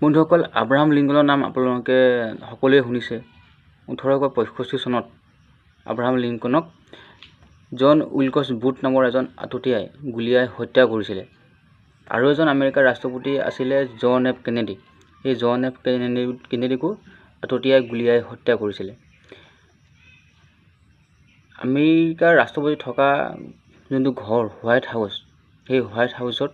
বন্ধুসকল, আব্ৰাহাম লিংকনৰ নাম আপোনালোকে সকলোৱে শুনিছে। 1865 চনত আব্ৰাহাম লিংকনক জন উইলকছ বুথ নামৰ এজন আততীয়াই গুলীয়াই হত্যা কৰিছিলে। আৰু এজন আমেৰিকাৰ ৰাষ্ট্ৰপতি আছিলে জন এফ কেনেডি। সেই জন এফ কেনেডিকো আততীয়াই গুলীয়াই হত্যা কৰিছিলে। আমেৰিকাৰ ৰাষ্ট্ৰপতি থকা যোনটো ঘৰ হোৱাইট হাউচ, সেই হোৱাইট হাউচত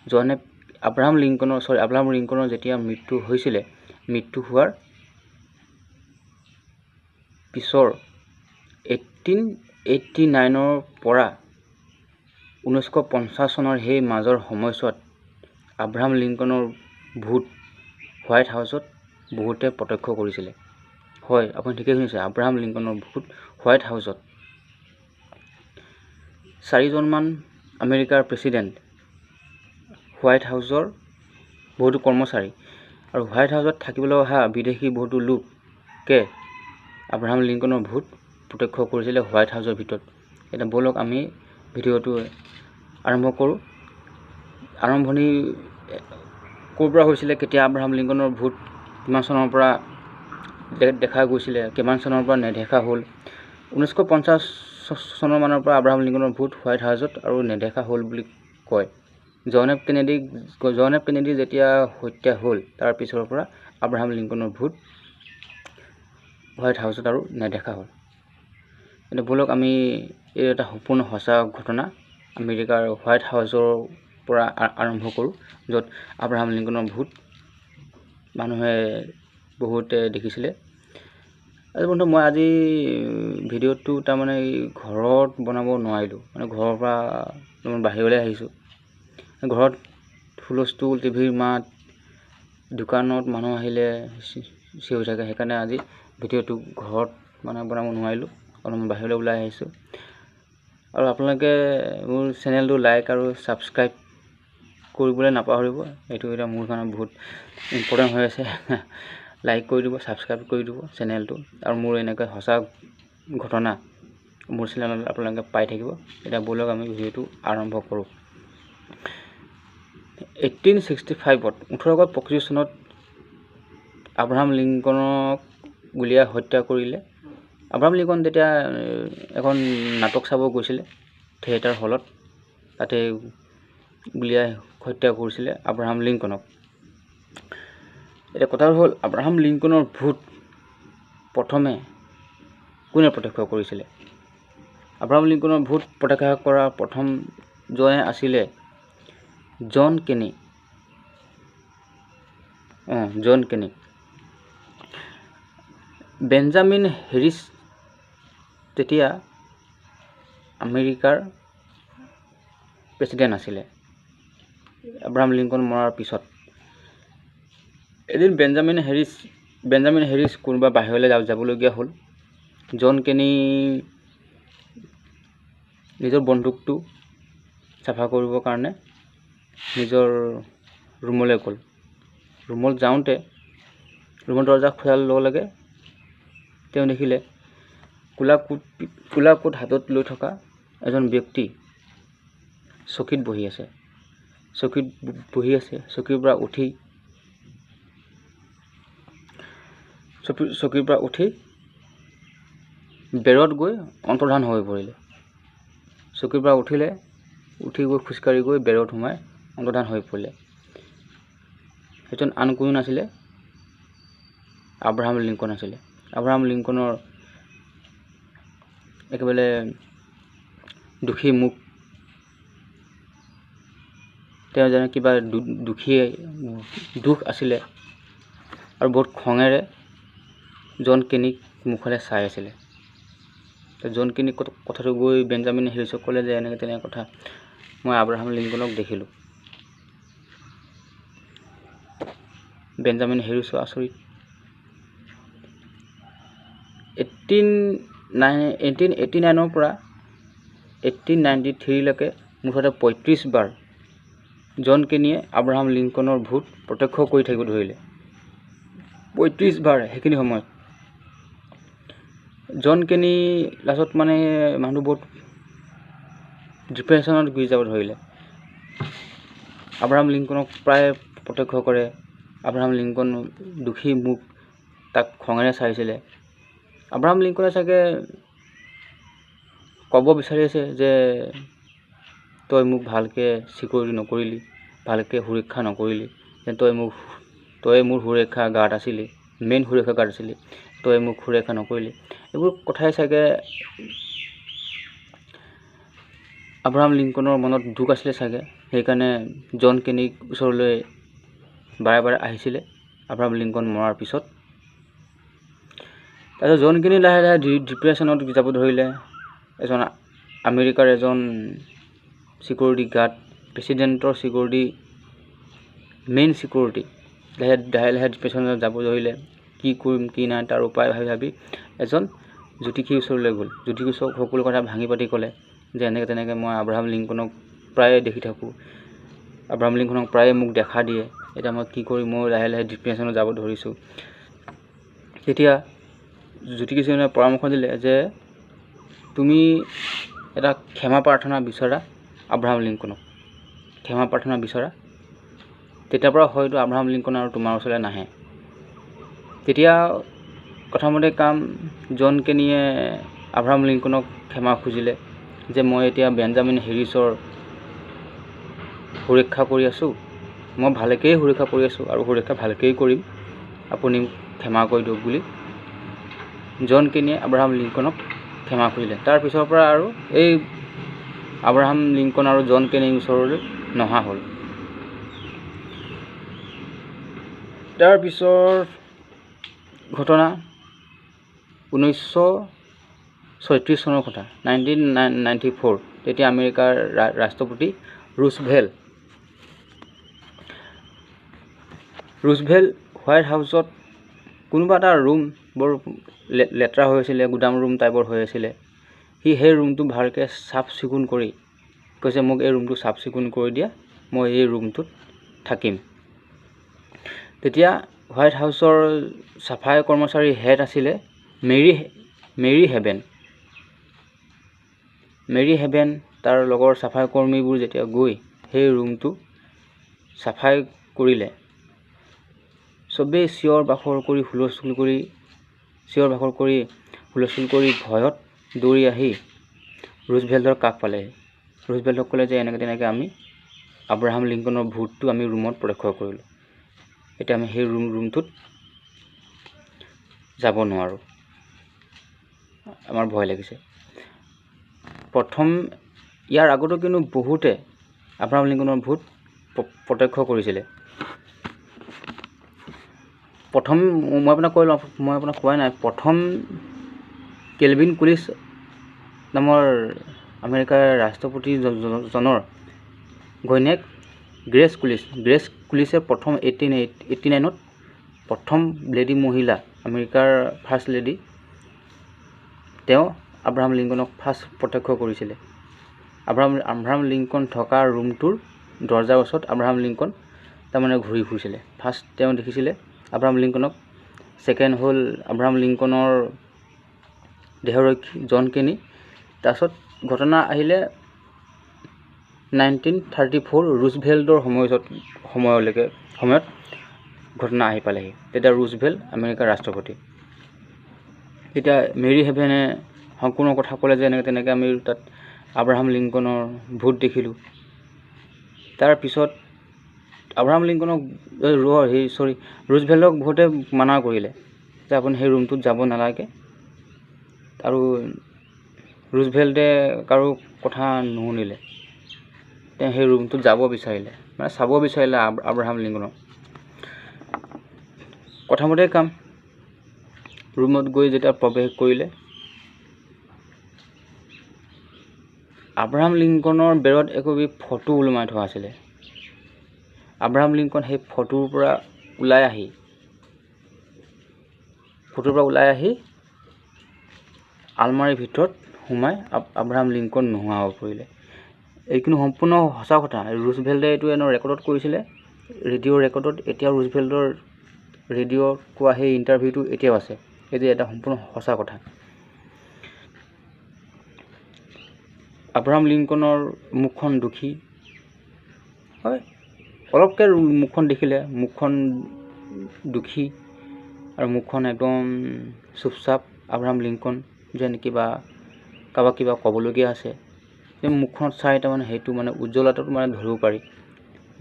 জন এফ আব্ৰাহাম লিংকনৰ চৰি আব্ৰাহাম লিংকনৰ যেতিয়া মৃত্যু হৈছিলে, মৃত্যু হোৱাৰ পিছৰ 1889ৰ পৰা 1950 চনৰ সেই মাজৰ সময়ছোৱাত আব্ৰাহাম লিংকনৰ ভূত হোৱাইট হাউচত বহুতে প্ৰত্যক্ষ কৰিছিলে। হয়, আপুনি ঠিকেই শুনিছে, আব্ৰাহাম লিংকনৰ ভূত হোৱাইট হাউচত। চাৰিজনমান আমেৰিকাৰ প্ৰেচিডেণ্ট, হোৱাইট হাউচৰ বহুতো কৰ্মচাৰী আৰু হোৱাইট হাউচত থাকিবলৈ অহা বিদেশী বহুতো লোকে আব্ৰাহাম লিংকনৰ ভূত প্ৰত্যক্ষ কৰিছিলে হোৱাইট হাউচৰ ভিতৰত। এতিয়া ব'লক আমি ভিডিঅ'টো আৰম্ভ কৰোঁ। আৰম্ভণি ক'ৰ পৰা হৈছিলে, কেতিয়া আব্ৰাহাম লিংকনৰ ভূত কিমান চনৰ পৰা দেখা গৈছিলে, কিমান চনৰ পৰা নেদেখা হ'ল। 1950 চনৰ মানৰ পৰা আব্ৰাহাম লিংকনৰ ভূত হোৱাইট হাউচত আৰু নেদেখা হ'ল বুলি কয়। জন এফ কেনেডি যেতিয়া হত্যা হ'ল, তাৰ পিছৰ পৰা আব্ৰাহাম লিংকনৰ ভূত হোৱাইট হাউচত আৰু নেদেখা হ'ল। এতিয়া ব'লক আমি এই এটা সম্পূৰ্ণ সঁচা ঘটনা আমেৰিকাৰ হোৱাইট হাউচৰ পৰা আৰম্ভ কৰোঁ, য'ত আব্ৰাহাম লিংকনৰ ভূত মানুহে বহুতে দেখিছিলে। আজি বন্ধু, মই আজি ভিডিঅ'টো তাৰমানে ঘৰত বনাব নোৱাৰিলোঁ, মানে ঘৰৰ পৰা বাহিৰলৈ আহিছোঁ। ঘৰত হুলস্থুল, টিভিৰ মাত, দোকানত মানুহ আহিলে চিঞৰি থাকে, সেইকাৰণে আজি ভিডিঅ'টো ঘৰত মানে বনাব নোৱাৰিলোঁ, অলপমান বাহিৰলৈ ওলাই আহিছোঁ। আৰু আপোনালোকে মোৰ চেনেলটো লাইক আৰু ছাবস্ক্ৰাইব কৰিবলৈ নাপাহৰিব। এইটো এতিয়া মোৰ কাৰণে বহুত ইম্পৰ্টেণ্ট হৈ আছে। লাইক কৰি দিব, ছাবস্ক্ৰাইব কৰি দিব চেনেলটো। আৰু মোৰ এনেকৈ সঁচা ঘটনা মোৰ চেনেলত আপোনালোকে পাই থাকিব। এতিয়া ব'লক আমি ভিডিঅ'টো আৰম্ভ কৰোঁ। 1865ত 1835 চনত আব্ৰাহাম লিংকনক গুলীয়াই হত্যা কৰিলে। আব্ৰাহাম লিংকন তেতিয়া এখন নাটক চাব গৈছিলে থিয়েটাৰ হলত, তাতে গুলীয়াই হত্যা কৰিছিলে আব্ৰাহাম লিংকনক। এতিয়া কথাটো হ'ল, আব্ৰাহাম লিংকনৰ ভূত প্ৰথমে কোনে প্ৰত্যক্ষ কৰিছিলে? আব্ৰাহাম লিংকনৰ ভূত প্ৰত্যক্ষ কৰা প্ৰথমজনে আছিলে জন কেনি। জন কেনি। বেঞ্জামিন হেৰিছ তেতিয়া আমেৰিকাৰ প্ৰেচিডেণ্ট আছিলে আব্ৰাহাম লিংকন মৰাৰ পিছত। এদিন বেঞ্জামিন হেৰিছ কোনোবা বাহিৰলৈ যাবলগীয়া হ'ল। জন কেনি নিজৰ বন্দুকটো চাফা কৰিবৰ কাৰণে নিজৰ ৰুমলৈ গ'ল। ৰুমত যাওঁতে ৰুমৰ দৰ্জা খোলাৰ লগে লগে তেওঁ দেখিলে ক'লা কোট হাতত লৈ থকা এজন ব্যক্তি চকীত বহি আছে। চকীৰ পৰা উঠি বেৰত গৈ অন্তৰ্ধান হৈ পৰিলে। চকীৰ পৰা উঠিলে, উঠি গৈ খোজকাঢ়ি গৈ বেৰত সোমাই অন্তৰ্ধান হৈ পৰিলে। সেইজন আন কোনো নাছিলে, আব্ৰাহাম লিংকন আছিলে। আব্ৰাহাম লিংকনৰ একেবাৰে দুখী মুখ, তেওঁ যেনে কিবা দুখ আছিলে আৰু বহুত খঙেৰে জন কেনিক মুখলৈ চাই আছিলে। জন কেনিক কথাটো গৈ বেঞ্জামিন হেৰিছক ক'লে যে এনেকৈ তেনেকৈ কথা, মই আব্ৰাহাম লিংকনক দেখিলোঁ। বেঞ্জামিন হেৰিছো আচৰিত। 1889ৰ পৰা 1893লৈকে মুঠতে 35 বাৰ জন কেনিয়ে আব্ৰাহাম লিংকনৰ ভূত প্ৰত্যক্ষ কৰি থাকিব ধৰিলে। 35 বাৰ সেইখিনি সময়ত জন কেনি লাষ্টত মানে মানুহটো বহুত ডিপ্ৰেশ্যনত গুচি যাব ধৰিলে। আব্ৰাহাম লিংকনক প্ৰায় প্ৰত্যক্ষ কৰে, আব্ৰাহাম লিংকন দুখী মুখ, তাক খঙেৰে চাইছিলে। আব্ৰাহাম লিংকনে চাগে ক'ব বিচাৰিছে যে তই মোক ভালকৈ চিকিউৰিটি নকৰিলি, ভালকৈ সুৰক্ষা নকৰিলি, যে তই মোৰ সুৰক্ষা গাৰ্ড আছিলি, মেইন সুৰক্ষা গাৰ্ড আছিলি, তই মোক সুৰক্ষা নকৰিলি। এইবোৰ কথাই চাগে আব্ৰাহাম লিংকনৰ মনত দুখ আছিলে চাগে, সেইকাৰণে জন কেনিৰ ওচৰলৈ বাৰে বাৰে আহিছিলে আব্ৰাহাম লিংকন মৰাৰ পিছত। তাৰপিছত জন কেনি লাহে লাহে ডিপ্ৰেশ্যনত যাব ধৰিলে। এজন আমেৰিকাৰ এজন চিকিউৰিটি গাৰ্ড, প্ৰেচিডেণ্টৰ চিকিউৰিটি, মেইন চিকিউৰিটি, লাহে লাহে লাহে ডিপ্ৰেশ্যনত যাব ধৰিলে। কি কৰিম কি নাই তাৰ উপায় ভাবি ভাবি এজন জ্যোতিষীৰ ওচৰলৈ গ'ল। জ্যোতিষীৰ ওচৰত সকলো কথা ভাঙি পাতি ক'লে যে এনেকৈ তেনেকৈ মই আব্ৰাহাম লিংকনক প্ৰায়ে দেখি থাকোঁ, আব্ৰাহাম লিংকনক প্ৰায়ে মোক দেখা দিয়ে, এতিয়া মই কি কৰিম, মই লাহে লাহে ডিপ্ৰেশ্যনত যাব ধৰিছোঁ। তেতিয়া জ্যোতিষীজনে পৰামৰ্শ দিলে যে তুমি এটা ক্ষমা প্ৰাৰ্থনা বিচৰা, আব্ৰাহাম লিংকনক ক্ষমা প্ৰাৰ্থনা বিচৰা, তেতিয়াৰ পৰা হয়তো আব্ৰাহাম লিংকন আৰু তোমাৰ ওচৰলৈ নাহে। তেতিয়া কথামতে কাম, জন কেনিয়ে আব্ৰাহাম লিংকনক ক্ষমা খুজিলে যে মই এতিয়া বেঞ্জামিন হেৰিছৰ সুৰক্ষা কৰি আছোঁ, মই ভালকৈয়ে সুৰক্ষা কৰি আছোঁ আৰু সুৰক্ষা ভালকৈয়ে কৰিম, আপুনি ক্ষমা কৰি দিয়ক বুলি জন কেনিয়ে আব্ৰাহাম লিংকনক ক্ষমা খুজিলে। তাৰ পিছৰ পৰা আৰু এই আব্ৰাহাম লিংকন আৰু জন কেনিৰ ওচৰলৈ নহা হ'ল। তাৰপিছৰ ঘটনা 1936 চনৰ কথা, 1994। তেতিয়া আমেৰিকাৰ ৰাষ্ট্ৰপতি ৰুজভেল্ট হোৱাইট হাউচত কোনোবা এটা ৰুম বৰ লেতেৰা হৈ আছিলে, গুদাম ৰুম টাইপৰ হৈ আছিলে। সি সেই ৰুমটো ভালকৈ চাফ চিকুণ কৰি কৈছে, মোক এই ৰুমটো চাফ চিকুণ কৰি দিয়া, মই এই ৰুমটোত থাকিম। তেতিয়া হোৱাইট হাউচৰ চাফাই কৰ্মচাৰী হেড আছিলে মেৰী হেভেন। মেৰী হেভেন তাৰ লগৰ চাফাই কৰ্মীবোৰ যেতিয়া গৈ সেই ৰুমটো চাফাই কৰিলে, চবেই চিঞৰ বাখৰ কৰি হুলস্থুল কৰি চিঞৰ বাখৰ কৰি হুলস্থুল কৰি ভয়ত দৌৰি আহি ৰুজভেল্টৰ কাষ পালেহি। ৰুজভেল্টক ক'লে যে এনেকৈ তেনেকৈ আমি আব্ৰাহাম লিংকনৰ ভূতটো আমি ৰুমত প্ৰত্যক্ষ কৰিলোঁ, এতিয়া আমি সেই ৰুমটোত যাব নোৱাৰোঁ, আমাৰ ভয় লাগিছে। প্ৰথম ইয়াৰ আগতো কিন্তু বহুতে আব্ৰাহাম লিংকনৰ ভূত প্ৰত্যক্ষ কৰিছিলে। প্ৰথম মই আপোনাক কৈ লওঁ, মই আপোনাক কোৱাই নাই, প্ৰথম কেলভিন কুলিছ নামৰ আমেৰিকাৰ ৰাষ্ট্ৰপতিজনৰ ঘৈণীয়েক গ্ৰেছ কুলিছ, গ্ৰেছ কুলিছে প্ৰথম 1889ত প্ৰথম লেডী মহিলা, আমেৰিকাৰ ফাৰ্ষ্ট লেডী, তেওঁ আব্ৰাহাম লিংকনক ফাৰ্ষ্ট প্ৰত্যক্ষ কৰিছিলে। আব্ৰাহাম লিংকন থকা ৰুমটোৰ দৰ্জাৰ ওচৰত আব্ৰাহাম লিংকন তাৰমানে ঘূৰি ফুৰিছিলে। ফাৰ্ষ্ট তেওঁ দেখিছিলে আব্ৰাহাম লিংকনক। ছেকেণ্ড হ'ল আব্ৰাহাম লিংকনৰ দেহৰক্ষী জন কেনি। তাৰপিছত ঘটনা আহিলে 1934 ৰুজভেল্টৰ সময়ত ঘটনা আহি পালেহি। তেতিয়া ৰুজভেল্ট আমেৰিকাৰ ৰাষ্ট্ৰপতি। তেতিয়া মেৰী হেভেনে সম্পূৰ্ণ কথা ক'লে যে এনেকৈ তেনেকৈ আমি তাত আব্ৰাহাম লিংকনৰ ভূত দেখিলোঁ। তাৰপিছত আব্ৰাহাম লিংকনক ৰুজভেল্টক বহুতে মানা কৰিলে যে আপুনি সেই ৰুমটোত যাব নালাগে, আৰু ৰুজভেল্টে কাৰো কথা নুশুনিলে। তেওঁ সেই ৰুমটোত যাব বিচাৰিলে, মানে চাব বিচাৰিলে আব্ৰাহাম লিংকনক। কথামতে কাম, ৰুমত গৈ যেতিয়া প্ৰৱেশ কৰিলে, আব্ৰাহাম লিংকনৰ বেৰত একবি ফটো ওলোমাই থোৱা আছিলে। আব্ৰাহাম লিংকন সেই ফটোৰ পৰা ওলাই আহি আলমাৰীৰ ভিতৰত সোমাই আব্ৰাহাম লিংকন নোহোৱা হৈ পৰিলে। এইখিনি সম্পূৰ্ণ সঁচা কথা। ৰুজভেল্টে এইটো এনেও ৰেকৰ্ডত কৰিছিলে, ৰেডিঅ' ৰেকৰ্ডত। এতিয়াও ৰুজভেল্টৰ ৰেডিঅ'ত কোৱা সেই ইণ্টাৰভিউটো এতিয়াও আছে। এইটো এটা সম্পূৰ্ণ সঁচা কথা। আব্ৰাহাম লিংকনৰ মুখখন দুখী হয়, অলপকৈ মুখখন দেখিলে মুখখন দুখী আৰু মুখখন একদম চুপচাপ। আব্ৰাহাম লিংকন যেন কিবা কাৰোবাক কিবা ক'বলগীয়া আছে, সেই মুখখনত চাই তাৰমানে সেইটো মানে উজ্জ্বলতাটো মানে ধৰিব পাৰি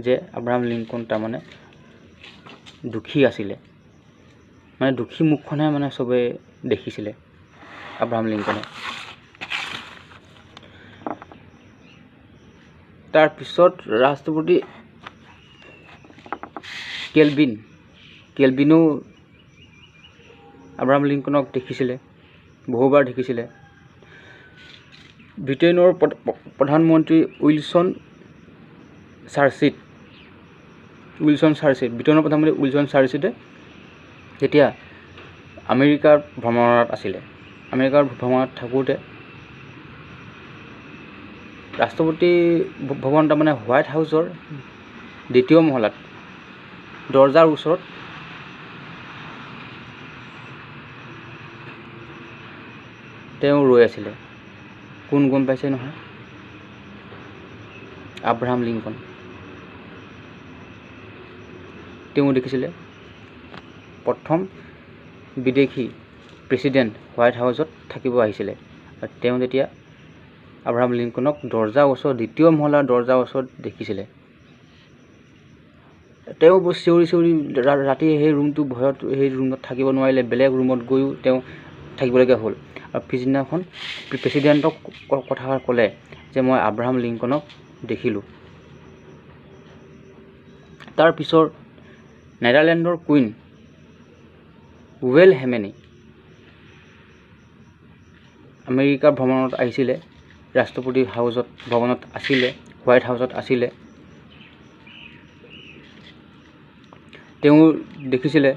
যে আব্ৰাহাম লিংকন তাৰমানে দুখী আছিলে, মানে দুখী মুখখনহে মানে চবেই দেখিছিলে আব্ৰাহাম লিংকনে। তাৰপিছত ৰাষ্ট্ৰপতি কেলভিনো আব্ৰাহাম লিংকনক দেখিছিলে, বহুবাৰ দেখিছিলে। ব্ৰিটেইনৰ প্ৰধানমন্ত্ৰী উইলছন চাৰ্চিট, ব্ৰিটেইনৰ প্ৰধানমন্ত্ৰী উইলছন চাৰ্চিটে তেতিয়া আমেৰিকাৰ ভ্ৰমণত আছিলে। আমেৰিকাৰ ভ্ৰমণত থাকোঁতে ৰাষ্ট্ৰপতি ভৱন তাৰমানে হোৱাইট হাউচৰ দ্বিতীয় মহলাত দৰ্জাৰ ওচৰত তেওঁ ৰৈ আছিলে। কোন গম পাইছে নহয়? Abraham Lincoln. তেওঁ দেখিছিলে প্ৰথম বিদেশী প্ৰেচিডেণ্ট হোৱাইট হাউচত থাকিব আহিছিলে, আৰু তেওঁ তেতিয়া আব্ৰাহাম লিংকনক দৰ্জাৰ ওচৰত, দ্বিতীয় মহলাৰ দৰ্জাৰ ওচৰত দেখিছিলে। তেওঁ চিঞৰি চিঞৰি ৰাতি সেই ৰুমটো ভয়ত সেই ৰুমত থাকিব নোৱাৰিলে, বেলেগ ৰুমত গৈও তেওঁ থাকিবলগীয়া হ'ল। আৰু পিছদিনাখন প্ৰেচিডেণ্টক কথাষাৰ ক'লে যে মই আব্ৰাহাম লিংকনক দেখিলোঁ। তাৰপিছত নেডাৰলেণ্ডৰ কুইন ৱেলহেমেনি আমেৰিকা ভ্ৰমণত আহিছিলে, ৰাষ্ট্ৰপতি হাউচত ভৱনত আছিলে, হোৱাইট হাউচত আছিলে। তেওঁ দেখিছিলে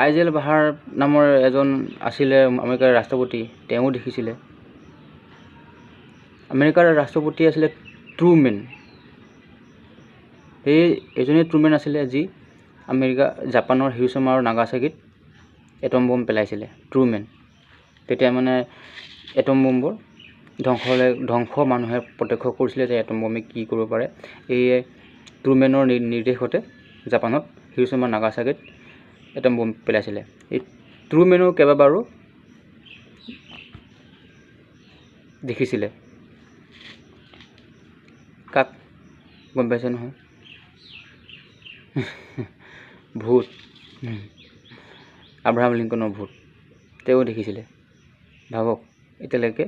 আইজেল বাহাৰ নামৰ এজন আছিলে আমেৰিকাৰ ৰাষ্ট্ৰপতি, তেওঁ দেখিছিলে। আমেৰিকাৰ ৰাষ্ট্ৰপতি আছিলে ট্ৰুমেন। সেই এজনেই ট্ৰুমেন আছিলে যি আমেৰিকা জাপানৰ হিৰোশ্বিমা আৰু নাগাচাকিত এটম বম পেলাইছিলে, ট্ৰুমেন। তেতিয়া মানে এটম বম্বৰ ধ্বংস মানুহে প্ৰত্যক্ষ কৰিছিলে যে এটম বমে কি কৰিব পাৰে। এই ট্ৰুমেনৰ নিৰ্দেশতে জাপানত হিৰোশ্বিমা নাগাচাকিত এটম বম পেলাইছিলে। এই ট্ৰুমেনো কেইবাবাৰো দেখিছিলে। কাক গম পাইছে নহয়? ভূত, আব্ৰাহাম লিংকনৰ ভূত তেওঁ দেখিছিলে। ভাবক, এতিয়ালৈকে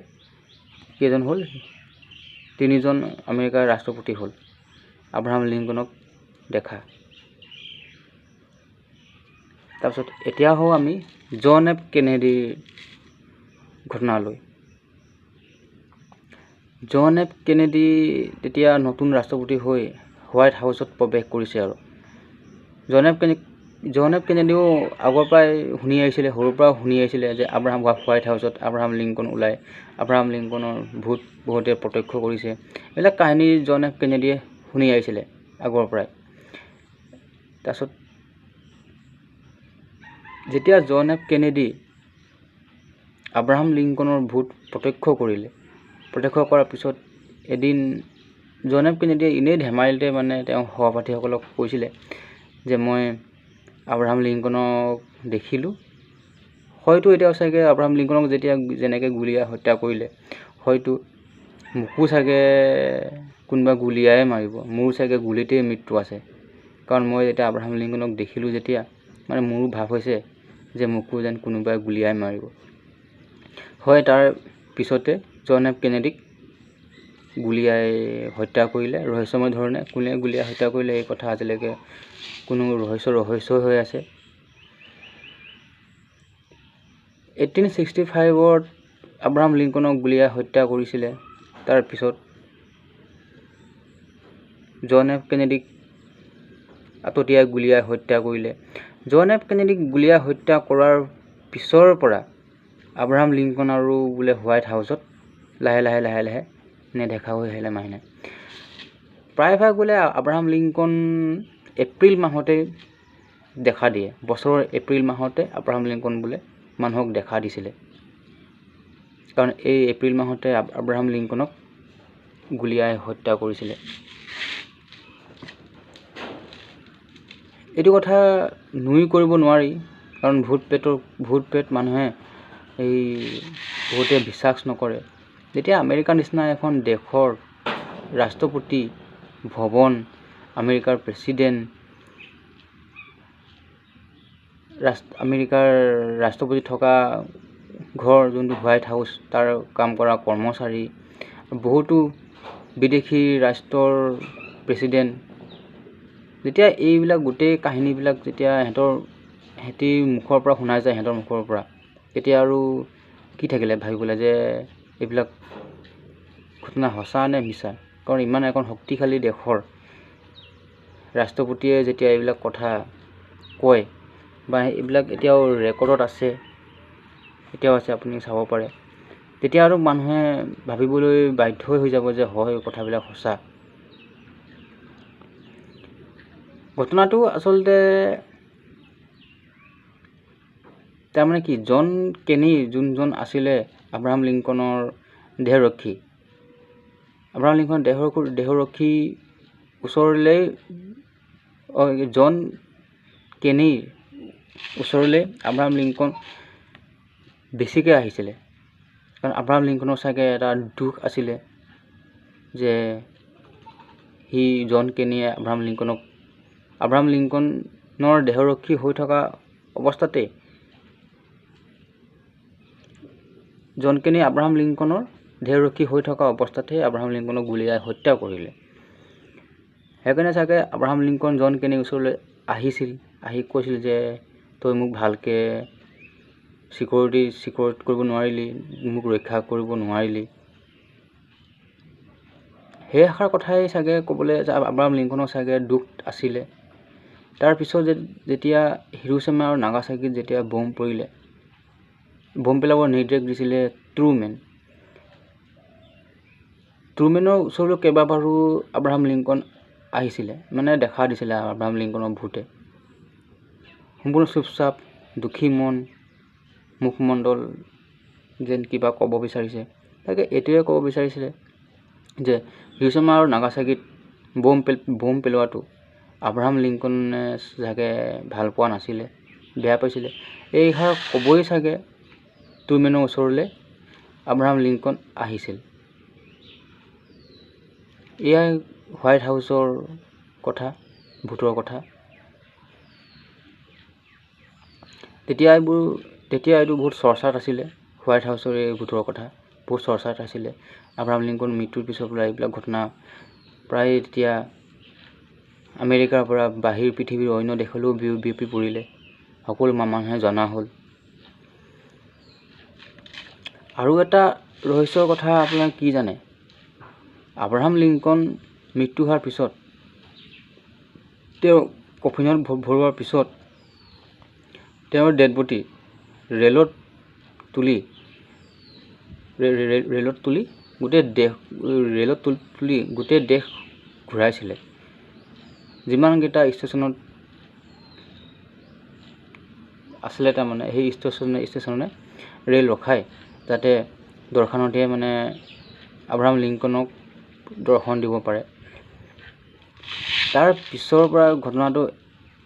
কেইজন হ'ল? তিনিজন আমেৰিকাৰ ৰাষ্ট্ৰপতি হ'ল আব্ৰাহাম লিংকনক দেখা। তাৰপিছত এতিয়া হওঁ আমি জন এফ কেনেডিৰ ঘটনালৈ। জন এফ কেনেডি তেতিয়া নতুন ৰাষ্ট্ৰপতি হৈ হোৱাইট হাউচত প্ৰৱেশ কৰিছে। আৰু জন এফ কেনেডিও আগৰ পৰাই শুনি আহিছিলে, সৰুৰ পৰাও শুনি আহিছিলে যে আব্ৰাহাম হোৱাইট হাউচত আব্ৰাহাম লিংকন ওলায়, আব্ৰাহাম লিংকনৰ ভূত বহুতে প্ৰত্যক্ষ কৰিছে। এইবিলাক কাহিনী জন এফ কেনেডিয়ে শুনি আহিছিলে আগৰ পৰাই। তাৰপিছত যেতিয়া জন এফ কেনেডি আব্ৰাহাম লিংকনৰ ভূত প্ৰত্যক্ষ কৰিলে, প্ৰত্যক্ষ কৰাৰ পিছত এদিন জন এফ কেনেডিয়ে এনেই ধেমালিতে মানে তেওঁ সহপাঠীসকলক কৈছিলে যে মই আব্ৰাহাম লিংকনক দেখিলোঁ, হয়তো এতিয়া চাগে আব্ৰাহাম লিংকনক যেতিয়া যেনেকৈ গুলীয়াই হত্যা কৰিলে, হয়তো মোকো চাগে কোনোবা গুলীয়াই মাৰিব, মোৰো চাগে গুলীতেই মৃত্যু আছে। কাৰণ মই যেতিয়া আব্ৰাহাম লিংকনক দেখিলোঁ যেতিয়া মানে মোৰো ভাৱ হৈছে যে মোকো যেন কোনোবাই গুলীয়াই মাৰিব। হয়, তাৰ পিছতে জন এফ কেনেডিক গুলীয়াই হত্যা কৰিলে ৰহস্যময় ধৰণে। কোনে গুলীয়াই হত্যা কৰিলে এই কথা আজিলৈকে কোনো ৰহস্য হৈ আছে। 1865ত আব্ৰাহাম লিংকনক গুলীয়াই হত্যা কৰিছিলে। তাৰপিছত জন এফ কেনেডিক আততীয়াই গুলীয়াই হত্যা কৰিলে। জন এফ কেনেডিক গুলীয়াই হত্যা কৰাৰ পিছৰ পৰা আব্ৰাহাম লিংকন আৰু বোলে হোৱাইট হাউচত লাহে লাহে লাহে লাহে নেদেখা হৈ আহিলে মাহিনে। প্ৰায়ভাগ বোলে আব্ৰাহাম লিংকন এপ্ৰিল মাহতে দেখা দিয়ে, বছৰৰ এপ্ৰিল মাহতে আব্ৰাহাম লিংকন বোলে মানুহক দেখা দিছিলে। কাৰণ এই এপ্ৰিল মাহতে আব্ৰাহাম লিংকনক গুলীয়াই হত্যা কৰিছিলে। এইটো কথা নুই কৰিব নোৱাৰি, কাৰণ ভূত প্ৰেত মানুহে এই বহুতে বিশ্বাস নকৰে। যেতিয়া আমেৰিকাৰ নিচিনা এখন দেশৰ ৰাষ্ট্ৰপতি ভৱন, আমেৰিকাৰ প্ৰেচিডেণ্ট, আমেৰিকাৰ ৰাষ্ট্ৰপতি থকা ঘৰ যোনটো হোৱাইট হাউচ, তাৰ কাম কৰা কৰ্মচাৰী, বহুতো বিদেশী ৰাষ্ট্ৰৰ প্ৰেচিডেণ্ট, যেতিয়া এইবিলাক গোটেই কাহিনীবিলাক যেতিয়া সিহঁতি মুখৰ পৰা শুনাই যায়, সিহঁতৰ মুখৰ পৰা, তেতিয়া আৰু কি থাকিলে ভাবিবলৈ যে এইবিলাক ঘটনা সঁচা নে মিছা। কাৰণ ইমান এখন শক্তিশালী দেশৰ ৰাষ্ট্ৰপতিয়ে যেতিয়া এইবিলাক কথা কয় বা এইবিলাক এতিয়াও ৰেকৰ্ডত আছে, এতিয়াও আছে, আপুনি চাব পাৰে, তেতিয়া আৰু মানুহে ভাবিবলৈ বাধ্য হৈ যাব যে হয় কথাবিলাক সঁচা। ঘটনাটো আচলতে তাৰমানে কি, জন কেনি যোনজন আছিলে আব্ৰাহাম লিংকনৰ দেহৰক্ষী, আব্ৰাহাম লিংকনৰ দেহৰক্ষী ওচৰলৈ, জন কেনিৰ ওচৰলৈ আব্ৰাহাম লিংকন বেছিকৈ আহিছিলে। কাৰণ আব্ৰাহাম লিংকনৰ চাগে এটা দুখ আছিলে যে সি জন কেনিয়ে আব্ৰাহাম লিংকনৰ দেহৰক্ষী হৈ থকা অৱস্থাতে জন কেনি আব্ৰাহাম লিংকনৰ দেহৰক্ষী হৈ থকা অৱস্থাতে আব্ৰাহাম লিংকনক গুলীয়াই হত্যা কৰিলে। সেইকাৰণে চাগে আব্ৰাহাম লিংকন জন কেনিৰ ওচৰলৈ আহিছিল, আহি কৈছিল যে তই মোক ভালকৈ চিকিউৰিটি কৰিব নোৱাৰিলি, মোক ৰক্ষা কৰিব নোৱাৰিলি। সেই এষাৰ কথাই চাগে ক'বলৈ আব্ৰাহাম লিংকনৰ চাগে দুখ আছিলে। তাৰপিছত যেতিয়া হিৰোচিমা আৰু নাগাচাকিত যেতিয়া বম পৰিলে, বম পেলাবৰ নিৰ্দেশ দিছিলে ট্ৰুমেন, ট্ৰুমেনৰ ওচৰলৈ কেইবাবাৰো আব্ৰাহাম লিংকন আহিছিলে, মানে দেখা দিছিলে আব্ৰাহাম লিংকনৰ ভূতে। সম্পূৰ্ণ চুপচাপ, দুখী মন, মুখমণ্ডল যেন কিবা ক'ব বিচাৰিছে। তাকে এইটোৱে ক'ব বিচাৰিছিলে যে হিৰোচিমা আৰু নাগাচাকিত বম পেলোৱাটো আব্ৰাহাম লিংকনে চাগে ভাল পোৱা নাছিলে, বেয়া পাইছিলে। এইষাৰ ক'বই চাগে ট্ৰুমেনৰ ওচৰলৈ আব্ৰাহাম লিংকন আহিছিল। এয়াই হোৱাইট হাউচৰ কথা, ভূতৰ কথা। তেতিয়া এইটো বহুত চৰ্চাত আছিলে, হোৱাইট হাউচৰ এই ভূতৰ কথা বহুত চৰ্চাত আছিলে। আব্ৰাহাম লিংকন মৃত্যুৰ পিছৰ পৰা এইবিলাক ঘটনা প্ৰায় তেতিয়া আমেৰিকাৰ পৰা বাহিৰ পৃথিৱীৰ অন্য দেশলৈও বিয়পি পৰিলে, সকলো মানুহে জনা হ'ল। আৰু এটা ৰহস্যৰ কথা আপোনালোকে কি জানে, আব্ৰাহাম লিংকন মৃত্যু হোৱাৰ পিছত তেওঁ কফিনত ভৰোৱাৰ পিছত তেওঁৰ ডেড বডি ৰেলত তুলি গোটেই দেশ ৰেলত তুলি গোটেই দেশ ঘূৰাইছিলে। যিমানকেইটা ষ্টেচনত আছিলে তাৰমানে সেই ষ্টেচনে ৰেল ৰখাই যাতে দৰ্শনাৰ্থীয়ে মানে আব্ৰাহাম লিংকনক দৰ্শন দিব পাৰে। তাৰ পিছৰ পৰা ঘটনাটো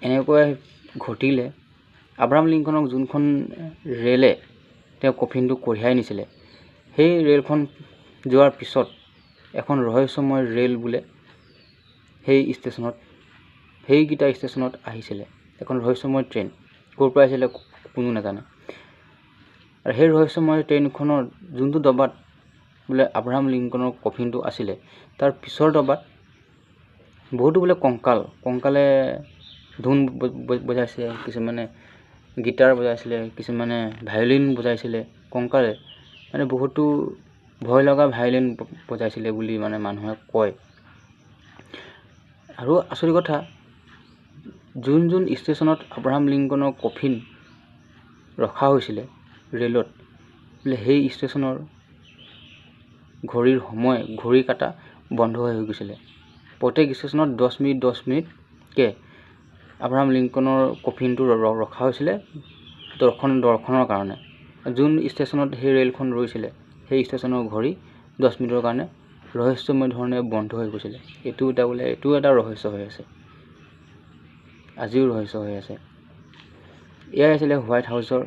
এনেকৈ ঘটিলে, আব্ৰাহাম লিংকনক যোনখন ৰেলে তেওঁ কফিনটো কঢ়িয়াই নিছিলে, সেই ৰেলখন যোৱাৰ পিছত এখন ৰহস্যময় ৰেল বোলে সেই ষ্টেচনত, সেইকেইটা ষ্টেচনত আহিছিলে এখন ৰহস্যময় ট্ৰেইন। ক'ৰ পৰা আহিছিলে কোনো নাজানে। আৰু সেই ৰহস্যময় ট্ৰেইনখনৰ যোনটো ডবাত বোলে আব্ৰাহাম লিংকনৰ কফিনটো আছিলে, তাৰ পিছৰ ডবাত বহুতো বোলে কংকালে ধুন বজাইছে, কিছুমানে গীটাৰ বজাইছিলে, কিছুমানে ভায়লিন বজাইছিলে, কংকালে মানে বহুতো ভয় লগা ভায়লিন বজাইছিলে বুলি মানে মানুহে কয়। আৰু আচৰিত কথা, যোন যোন ষ্টেচনত আব্ৰাহাম লিংকনৰ কফিন ৰখা হৈছিলে ৰেলত, বোলে সেই ষ্টেচনৰ ঘড়ীৰ সময়, ঘড়ী কাটা বন্ধ হৈ গৈছিলে। প্ৰত্যেক ষ্টেচনত 10 মিনিট 10 মিনিটকৈ আব্ৰাহাম লিংকনৰ কফিনটো ৰখা হৈছিলে দৰ্শনৰ কাৰণে। যোন ষ্টেচনত সেই ৰেলখন ৰৈছিলে সেই ষ্টেচনৰ ঘড়ী 10 মিনিটৰ কাৰণে ৰহস্যময় ধৰণে বন্ধ হৈ গৈছিলে। এইটো এটা বোলে এইটো এটা ৰহস্য হৈ আছে। আজিও ৰহস্য হৈ আছে। এয়াই আছিলে হোৱাইট হাউচৰ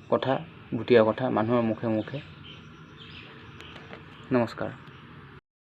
কথা, ভুটীয়া কথা মানুহৰ মুখে মুখে। নমস্কাৰ।